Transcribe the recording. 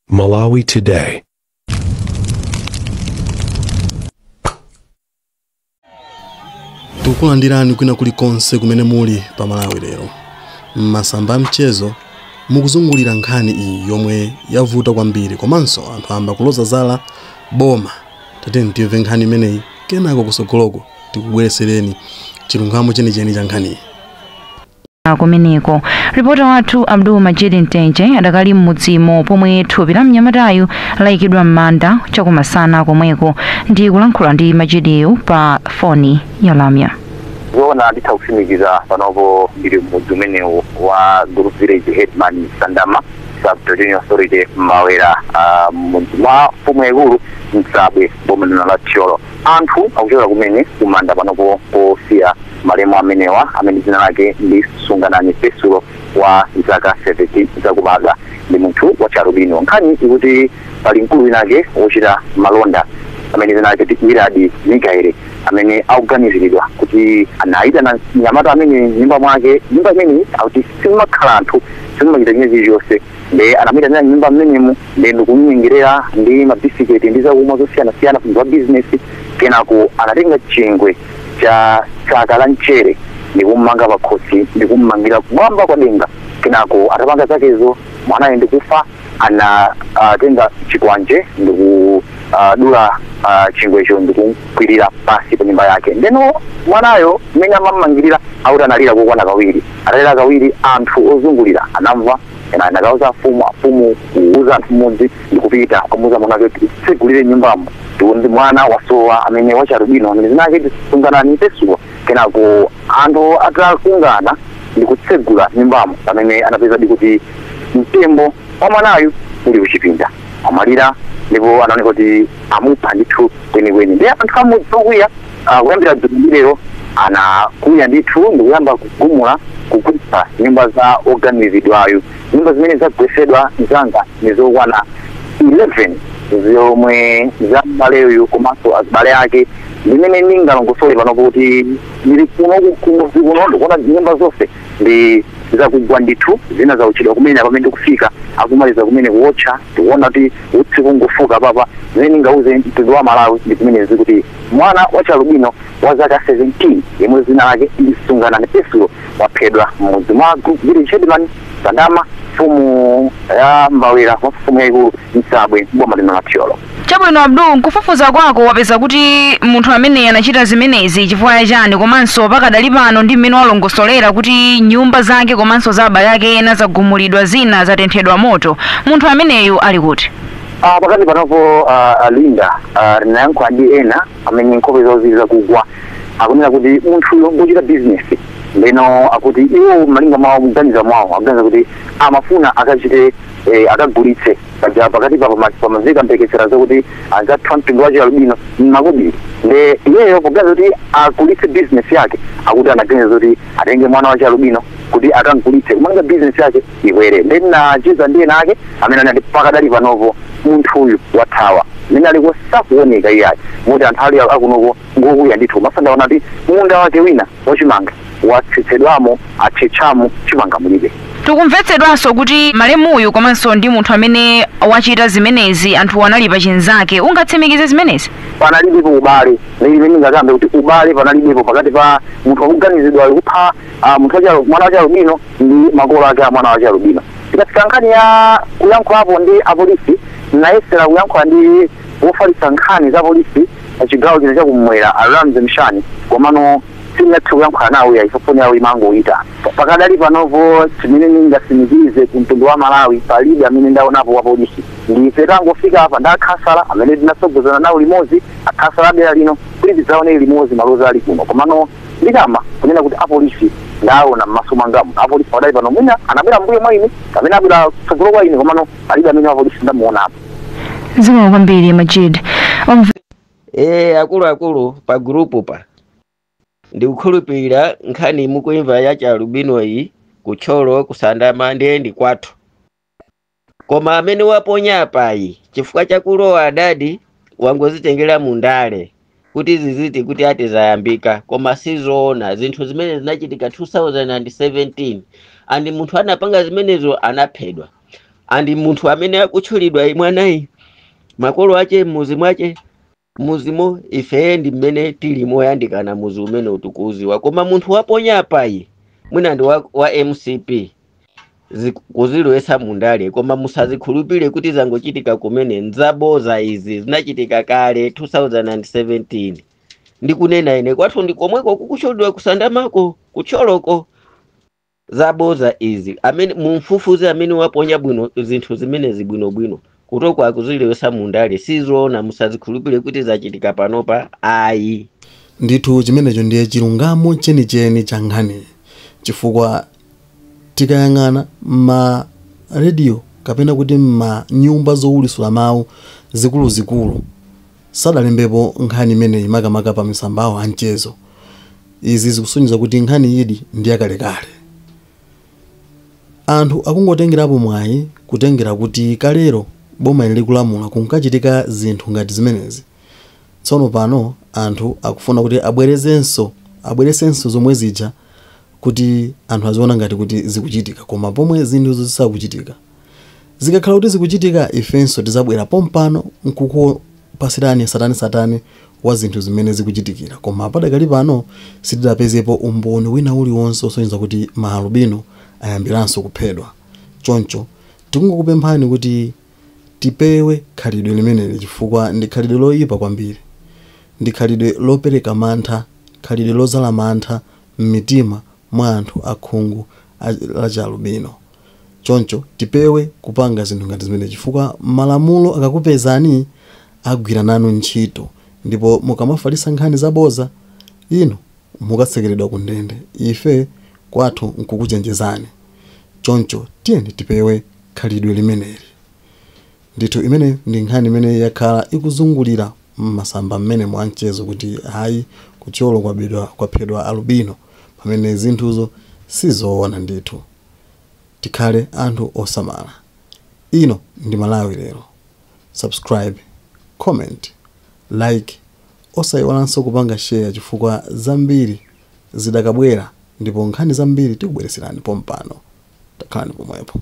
Malawi Today. Tikulandirani kwina kulikonse kumene muli pa Malawi lero. M'masamba a mchezo mukuzungulira nkhani iyi yomwe yavuta kwambiri komanso anthu amba kuloza zala boma. Tatiyeni timve nkhani imeneyi kenako kusogoloko tikubweresereni chilungamo chenicheni cha nkhaniyi. Kumeneko ripota wathu Abdul Majid Ntenje adakali m'mudzimo pomwe thupi la mnyamatayu layikidwa m'manda chakumasana komweko ndi kulankhula ndi Majidiyu pa foni ya lamya. Zoona, nditha kutsimikiza panopo ndili m'mudzi umenewu wa Group Village Headman Sandama, Sub-Traditional Authority Mawera, mudzi mwa mfumu yaikulu Msabwe, boma lino la Thyolo. Anthu akuchoka kumene kumanda panopo posiya malemu amenewa amene dzina lake ndi Sunganani Pesulo wa zaka 70 zakubadwa, ndi munthu wa chialubino. Nkhani ikuti pali mkulu winake wochita malonda amene dzina lake ndi Wiladi Mikaele amene akuganiziridwa kuti anayitana mnyamata amene nyumba mwake. Nyumba imene akuti simumakhala anthu, simumachita china chilichonse, nde anamuyitanira nyumba mmenemu nde ndikumnyengerera ndi mabisiketi ndi zakumwa zosiyanasiyana wa bizinesi. Kenako anatenga chingwe cha tsaka la mchere ndikummanga pakhosi ndikummangira kumwamba kwa denga. Kenako atapanga zakezo, mwanayo ndikufa, anatenga chikwanje ndikudula chingwecho ndikukwirira pasi pa nyumba yake. Ndeno mwanayo mmene amammangirira akuti analira kokwana kawiri. Atalira kawiri, anthu ozungulira anamva, ena anakauza afumu, afumu kuuza anthu mmodzi ndikupita kumuuza mwana wake kuti tsegulire nyumbamo, ndi mwana wasowa amene wacharubino amene dzina lake Sunganani Pesulo. Kenako anthu atakungana ndikutsegula nyumbamo, pamene anapezadi kuti mtembo wa mwanayu uli kuchipinda, amalira, ndipo anaoneka kuti amupha ndithu kwenikweni. Ndiye anthu amudzi okwiya, kuyambira dzulo lero anakwiya ndithu ndikuyamba kugumula, kugwetsa nyumba za oganizidwayo. Nyumba zimene zagwesedwa mzanga ni zokwana 11 zomwe za mbaleyu komanso azibale ake. Zimene ndingalongosole pano kuti ndili kuno kumudzi kuno, ndikuona nyumba zonse ndi zakugwa ndithu, zina zautchedwa kumene pamene ndikufika akumaliza kumene kuwotcha, ndikuona kuti utsi kungofuka papa. Zimene ndingauze mtundu wa Malawi ndi zimenezi, kuti mwana wa chialubino wa zaka 17 yemwe dzina lake ndi Sunganani Pesulo waphedwa m'mudzi mwa Group Village Headman Sandama, mfumu ya Mbawera, mfumu yaikulu Msabwe, boma lino la Thyolo. Chabwino Abdul, nkufufuza kwako wapeza kuti munthu amene anachita zimenezi chifukwa chani? Komanso pakadali pano ndi mmene walongosolera kuti nyumba zake komanso za abale ake ena zagumulidwa, zina zatenthedwa moto, munthu ameneyu ali kuti? Pakati panopo, Linda, ndinayankhula ndi ena amene nkhope zawo zili zakugwa, akunena kuti munthuyo ngochita business. Ndeno akuti iwo malinga mwawo, muganiza mwawo, akuganiza kuti amafuna akachite akagulitse paja pakati pa pamazika mphekesera zakuti anzathu mtundu wa chialubino mmakobiri. Nde iyeyo poganiza kuti agulitse business yake, akuti anaganiza kuti atenge mwana wa chialubino kuti akagulitse kumanga business yake ikwere. Nde ndinacheza ndi ena ake amene anati pakadali panopo munthuyu wathawa, mmene aliko sakuoneka iyayi, moti anthu ali akunoko ngokwiya ndithu. Masandaona kuti munda wake wina wachimanga watsitsedwamo, atchetchamo, chimanga mulibe. Tikumvetsedwanso kuti malemuyu komanso ndi munthu amene wachita zimenezi anthu anali pa chinzake. Ungatsimikize zimenezi? Panalibepo ubale. Limene ndingakambe kuti ubale panalibepo pakati pa munthu wakuganizidwa kupha munthu mwana wa chialubino ndi makolo ake a mwana wa chialubino. Tikafika nkhani ya kuyankhulapo ndi apolisi, nayesera kuyankhula ndi wofalitsa nkhani za polisi pa chigawo chino chakumwera, Aramze Mshani, komano sindinathe kuyankhula nawo ya ifo, foni yawo imangoyita. Pakadali panopo chimene ndingatsimikize ku mtundu wa Malawi, palibe amene ndaonapo wa polisi. Ndife tangofika apa ndi akhasala amene tinatsogozana nawo limodzi, akhasala adera lino, kuti tidzaone limodzi maloza ali kuno, komano ndikama kunena kuti apolisi ndaona m'maso mwangamu apolisi pakadali pano, mwina anabwera mbuyo mwa ine kapena abwera kutsogolo kwa ine, komano palibe amene wapolisi ndamuonapo. Zikomo kwambiri, Majid. Akuluakulu pa group pa, ndikukhulupirira nkhani mukuimva ya chialubino iyi kuThyolo kusandama, ndiye ndi kwathu. Koma amene waponya apayi, chifukwa chakulowa adadi wangozitengera mundale kuti ziziti kuti ati zayambika, koma sizoona. Zinthu zimene zinachitika 2017 and munthu anapanga zimenezo anaphedwa. Andi munthu amene akutchulidwa mwanayi makolo ache mmuzi mwache muzimo ife ndi mmene tili moyandikana muzi umene utikuziwa, koma munthu waponya apayi mwina ndi wa MCP kuzilowesa mundale. Koma musazikhulupire kuti zangochitika kumene, nzaboza izi, zinachitika kale 2017. Ndikunena ine kwathu ndi komweko kukutchulidwa kusandamako kutcholoko. Zaboza izi, amene mumfufuze amene waponya bwino zinthu zimenezi bwinobwino kutoko akuzilowesa mundale, sizoona, musazikhulupire kuti zachitika panopa ayi. Ndithu chimenecho ndiye chilungamo chenicheni cha nkhani, chifukwa tikayang'ana ma radio kapena kuti ma nyumba zowulisula mawu zikuluzikulu sadalembepo nkhani imeneyi, makamaka pa misambawo amchezo. Izi zikusonyeza kuti nkhani idi ndi yakalekale. Anthu akungotengerapo mwayi kutengera kuti kalero boma ili likulamula kunkachitika zinthu ngati zimenezi. Tsono pano anthu akufuna kuti abwerezenso zomwe zija kuti anthu aziona ngati kuti zikuchitika, koma pomwe zinthu zisakuchitika. Zikakhala kuti zikuchitika, ifenso tizabwera pompano nkukupasirani satani wa zinthu zimene zikuchitikira. Koma padakali pano sitidapezepo umboni wina uliwonse osonyeza kuti maalubino ayambiranso kuphedwa. Choncho tikungokupemphani kuti tipewe khalidwe limeneli, chifukwa ndi khalidwe loyipa kwambiri, ndi khalidwe lopereka mantha, khalidwe lozala mantha m'mitima mwa anthu akhungu lachalubino. Choncho tipewe kupanga zinthu ngati zimene, chifukwa malamulo akakupezani agwira nanu ntchito, ndipo mukamafalitsa nkhani zaboza ino mukatsekeredwa ku ndende, ife kwathu nkukuchenjezani. Choncho tiyeni tipewe khalidwe limeneli. Ndithu imene ndi nkhani imene yakhala ikuzungulira m'masamba mmene mwa mchezo kuti hayi kutcholo kwaphedwa alubino, pamene zinthuzo sizoona. Ndithu tikhale anthu osamala. Ino ndi Malawi Lero. Subscribe, comment, like, osayiwalanso kupanga share, chifukwa zambiri zidakabwera ndipo nkhani zambiri tikubwereserani pompano. Takhalani pomwepo.